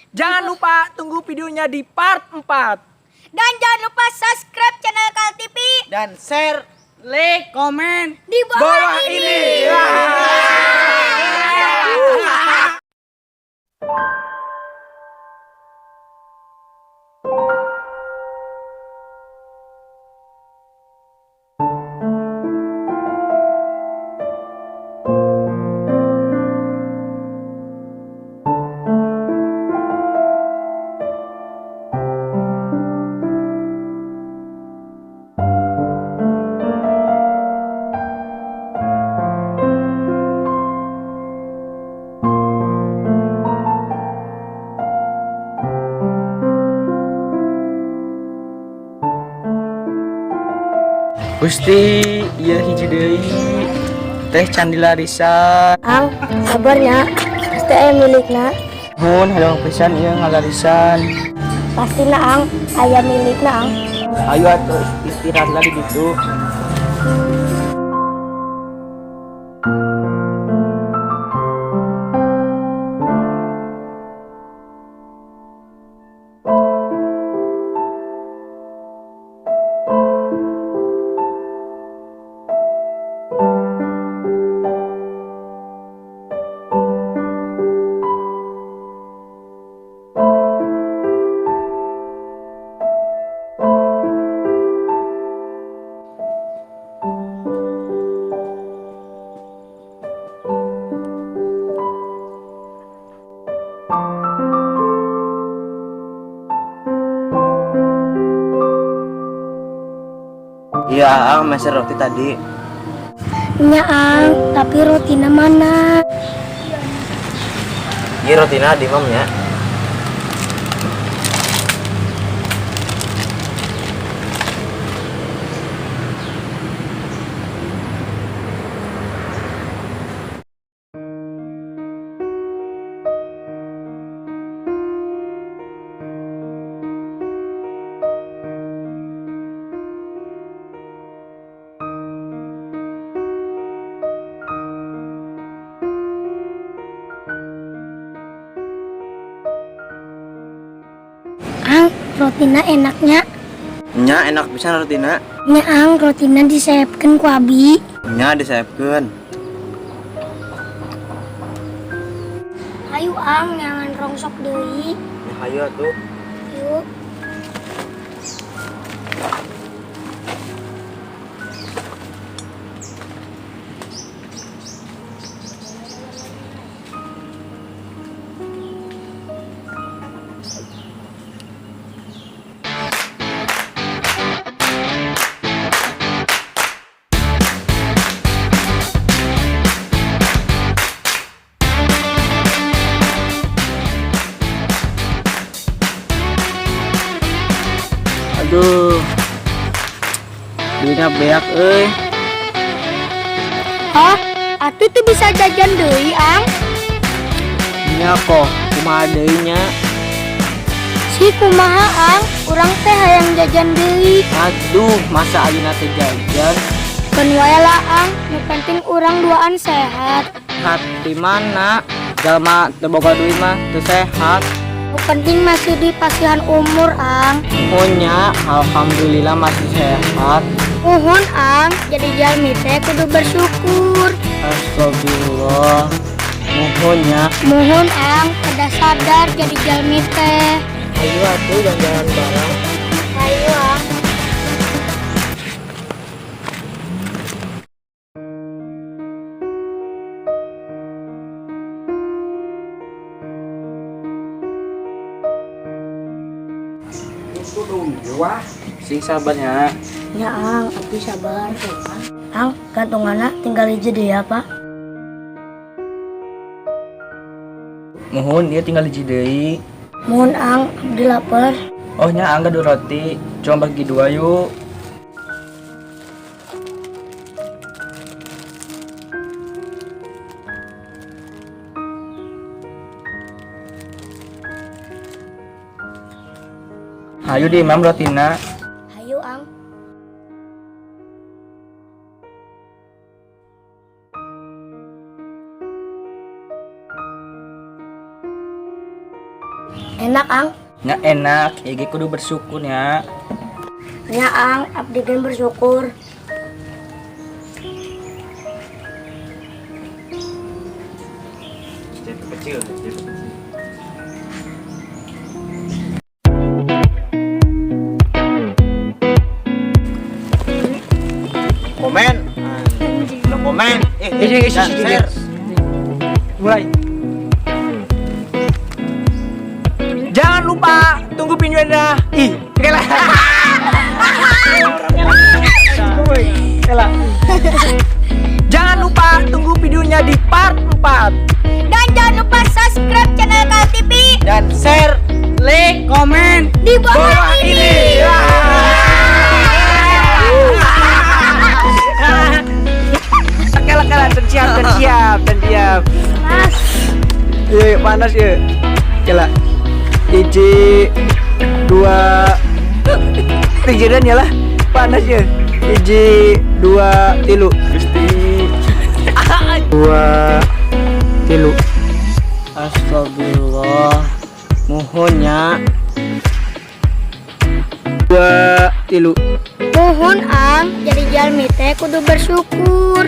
Jangan lupa tunggu videonya di part 4. Dan jangan lupa subscribe channel Kal TV Dan share, like, komen di bawah, Bawah ini. ini. Wah. Gusti, ieu hiji deui. Teh can dilarisan. Ang, sabarnya. Pasti aya milikna. Mun hoyong pisan ieu ngalarisan. Pastina Ang, aya milikna Ang. Ayo atuh istirahat lagi gitu. Iya, Ang, meser roti tadi. Nya Ang, tapi rotina mana? Iya rotina di mam ya. Ang, rotina enaknya. Nya enak pisan rotina. Nya Ang, rotina diseepkeun ku abi. Nya diseepkeun. Ayo Ang, jangan rongsok deui. Ya hayu atuh. Yuk. Aduh. Duitnya beak euy. Oh, atuh tuh bisa jajan deui, Ang. Nya kok kumaha deui nya? Si kumaha Ang, urang teh hayang jajan deui. Aduh, masa ayeuna teh jajan? Keun wae lah Ang, nu penting urang duaan sehat. Hati mana? Jalma teu boga duit mah teu sehat. Nu penting masih dipasihan umur Ang. Punya, alhamdulillah masih sehat. Muhun Ang, jadi jalmi teh kudu bersyukur. Astagfirullah. Muhun nya. Muhun Ang, kedah sadar jadi jalmi teh. Ayo atuh jalan-jalan bareng. Ayo Ang. Sing sabarnya. Ya Ang, aku sabar. Ang, gantunganna tinggal hiji deui ya, Pak. Muhun, ieu tinggal hiji deui. Muhun Ang, abdi lapar. Oh nya angga dua roti, cuma bagi dua yuk. Ayo di imam rotina. Hayu Ang. Enak, Ang. Nya enak, ieu ge kudu bersyukur nya. Nya, Ang, abdi ge bersyukur. Kecil, kecil, kecil. Komen, komen, dan share. Mulai. Jangan lupa tunggu videonya. Ih, oke lah. Oke lah. Jangan lupa tunggu videonya di part 4. Dan jangan lupa subscribe channel Kal TV Dan share, like, Komen. di bawah bawah ini. ini. Oke lah, kalian dan siap, dan siap, dan siap. Iya, panas ya. Oke lah. Hiji, dua, tiga dan ya lah. Panas ya. Hiji, dua, tilu. Gusti. Dua, tilu. Astagfirullah. Muhun nya. Dua, tilu. Muhun, Ang, jadi jalmi teh kudu bersyukur.